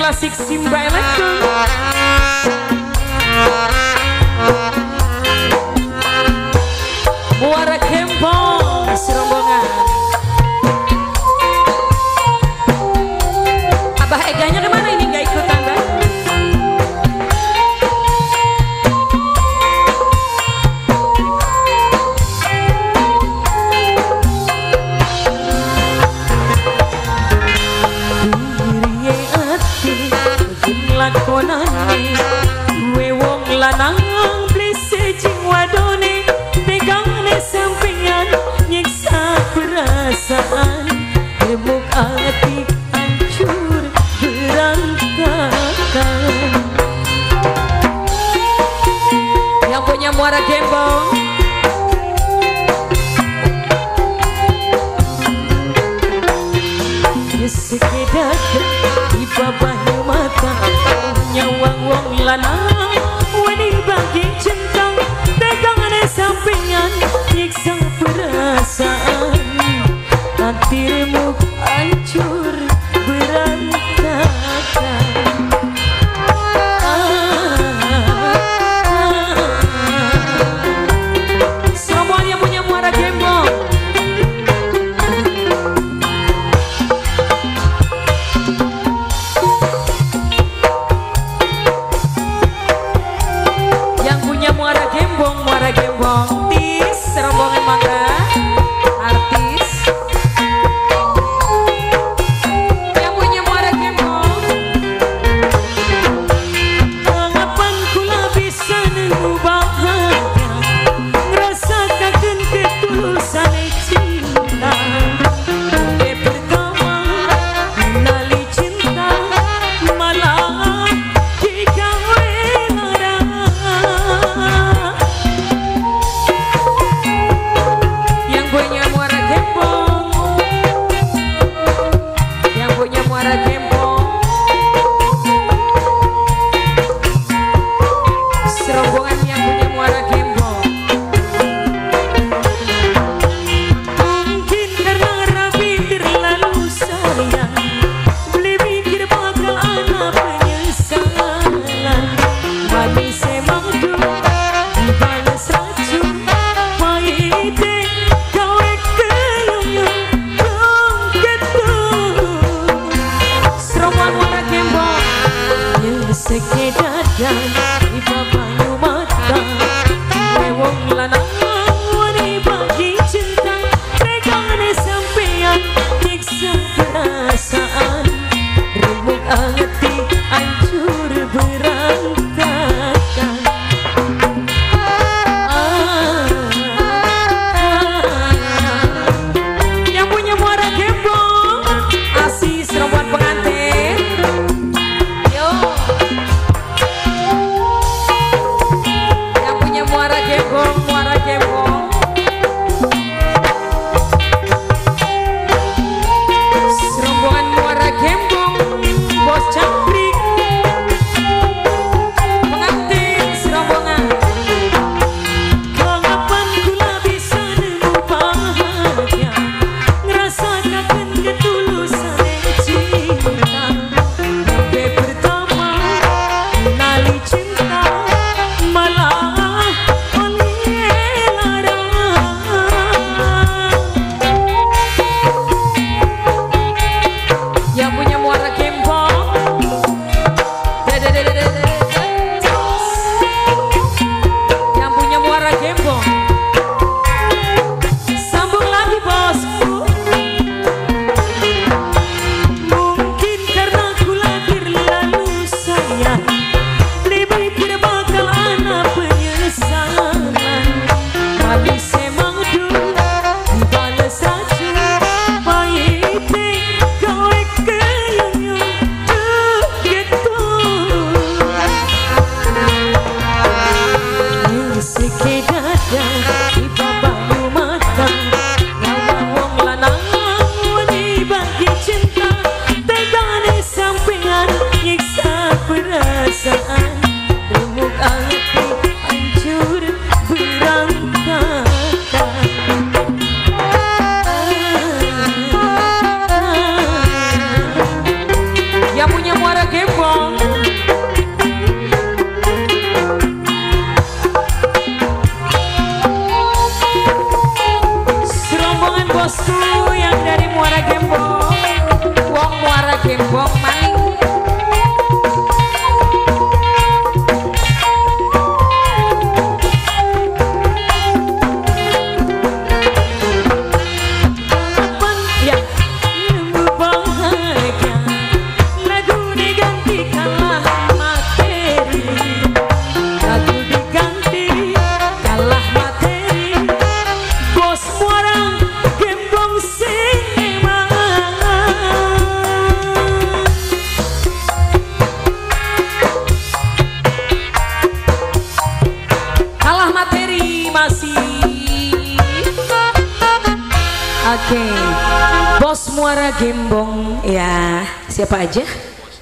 Klasik Simba Elektro. Muara Gembong serombongan. Abah Eganya kemana ini, nggak ikutan Bang? Lakonane duwe wong lanang beli siji wadone tegane sampeyan nyiksa perasaan remuk ati hancur berantakan. Yang punya Muara Gembong, sekedar di bawah mata nyawang wong lanang wani bagi cinta tegangane sampeyan nyiksa perasaan hati remuk hancur berantakan. Semuanya punya Muara Gembong. Muara Gembong, tis serombongan mangga artis. Yang punya Muara Gembong, anggapan kula bisa nemu bahagia, ngrasakaken ketulusan cinta. Pertama kenali cinta malah digawe lara. Yang punya Muara Gembong, yang punya Muara Gembong, serombongan yang punya Muara Gembong. Mungkin karena rapi terlalu sayang, beli mikir bakal ana penyesalan. Manis emang tuh dibalas racun, pahite gawe keluyur ketu. Serombongan Muara Gembong, sekedar di banyu mata wong lanang wani bagi cinta tegane sampeyan nyiksa perasaan remuk ati hancur berantakan. Yang punya Muara Gembong, asis rombongan pengantin. Yo, yang punya Muara Gembong, Muara Gembong, serombongan Muara Gembong, bos Capri, pengantin serombongan. Kapan kula bisa nemu bahagia, ngrasakaken ketulusan cinta. Sampai pertama kenali cinta malah oleh lara. Yang punya Muara Gembong, yang punya Muara Gembong, sambung lagi bosku. Mungkin karena kula terlalu sayang, lebih mikir bakal ana penyesalan. Manis emang dulu dibales racun, pahite gawe keluyur gitu. Sekedar di banyu mata nyawa wong lanang wani bagi cinta tegane sampeyan nyiksa perasaan remuk ati hancur berantakan. Yang punya Muara Gembong, Oke, Bos Muara Gembong ya, siapa aja?